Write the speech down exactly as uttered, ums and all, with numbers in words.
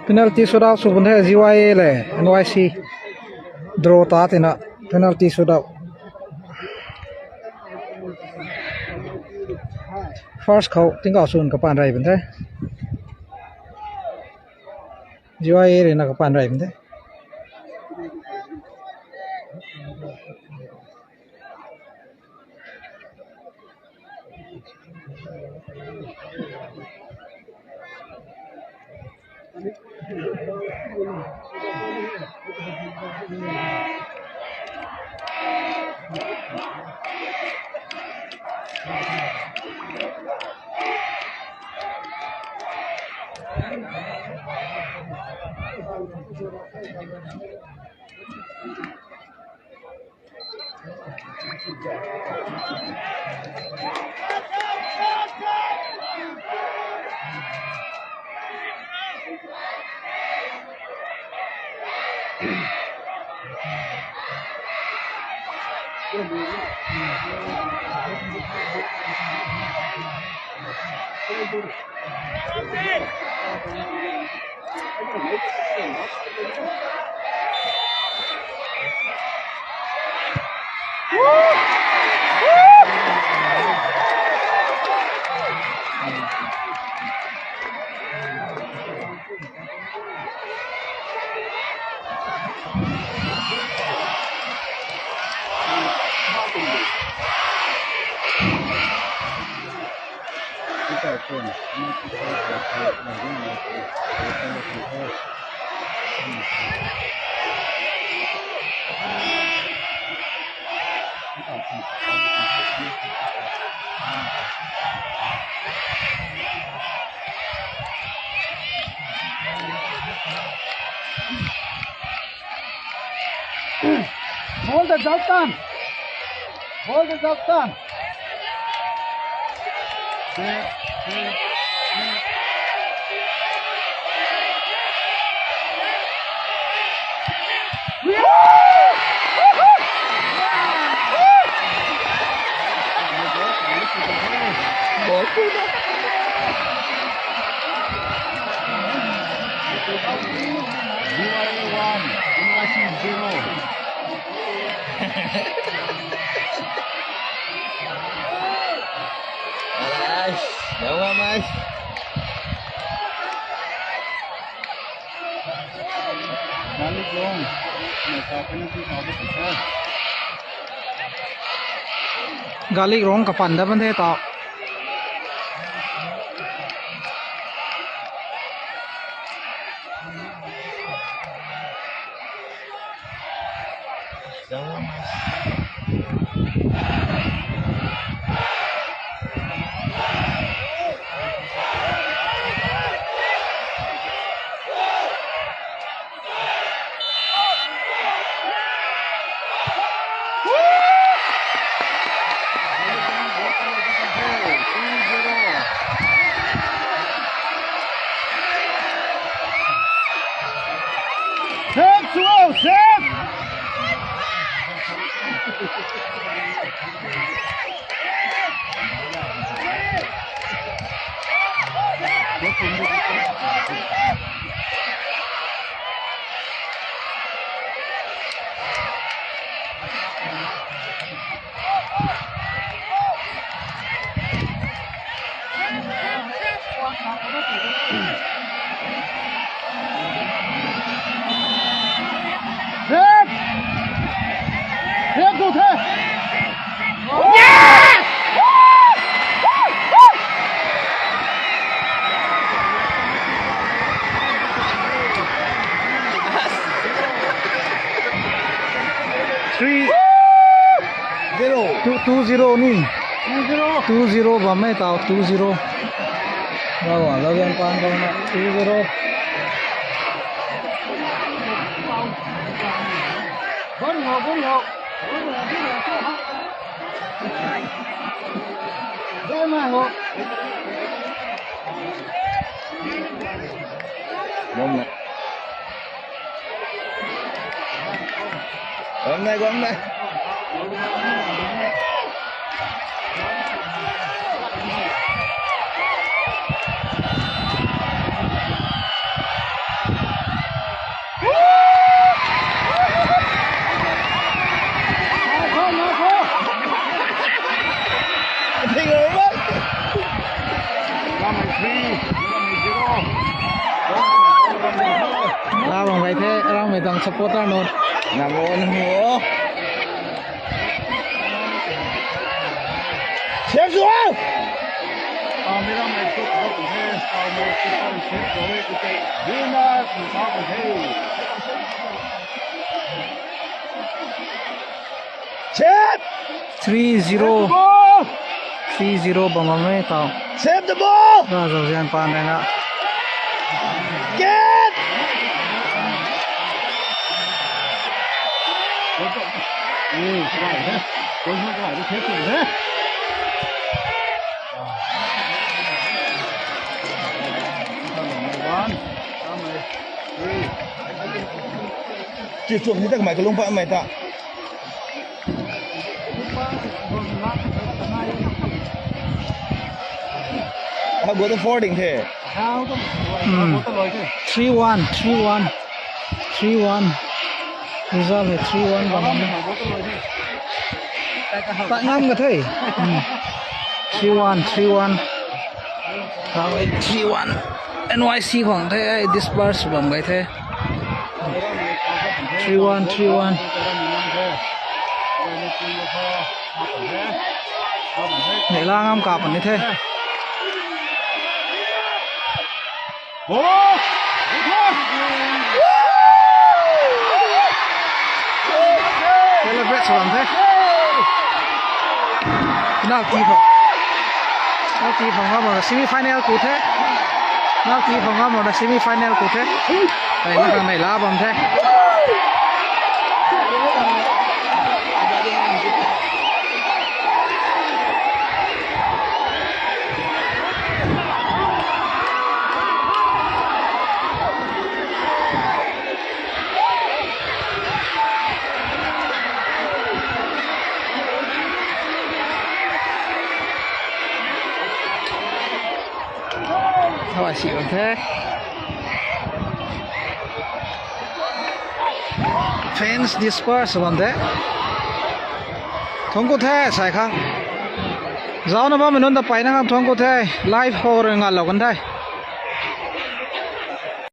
Penalty shootout sw bun the, G Y A le N Y C draw ta tina penalty shootout. First khou tingkauh swn kapan rey bun the. G Y A rui na kapan rey bun the. Hold the Dalton. Hold the Dalton. Nice. That one, nice. Galik Rong. Galik Rong kapan da bam the tau. Save, Suo, save! Red! Red go the! Yes! Three zero. Two, two zero ni. Two zero. Two zero bam e tau, two zero. Wow, wow, Ravguangc Paan bam na, two zero. Bam hou, bam hou. Bam hou. Bam na. Guang nai, guang nai. Ravguangc gai the, Ravguangc mei tuang supporter nunc. Namo, namo. Save sw o! Save! Three zero. Save the ball! Three zero bam bam e tau. Save the ball! Ravguangc Paan rui na. Get! Chi chuak ni tak mei kalung pa mei ta. How about the fording the? Hmm. Three one, three one, three one. Result hai three one bam e. Ta ngam ka the. Hmm. Three one, three one. Three one. N Y C khang the, ai disperse bam gai the. Three one, three one. Neihla ngam kap ni the. Celebrate sw bam the. Penalty phang. Penalty phang ngam mak na semi final ku the. Penalty phang ngam mak na semi final ku the. Ai, na khang neihla bam the. How I see it, okay? Fans disperse bam the. Thuanc ku the, sai khang. Zaucna bammei nunc ta peyna khang thuanc ku the. Live khou rui ngatlou kan the.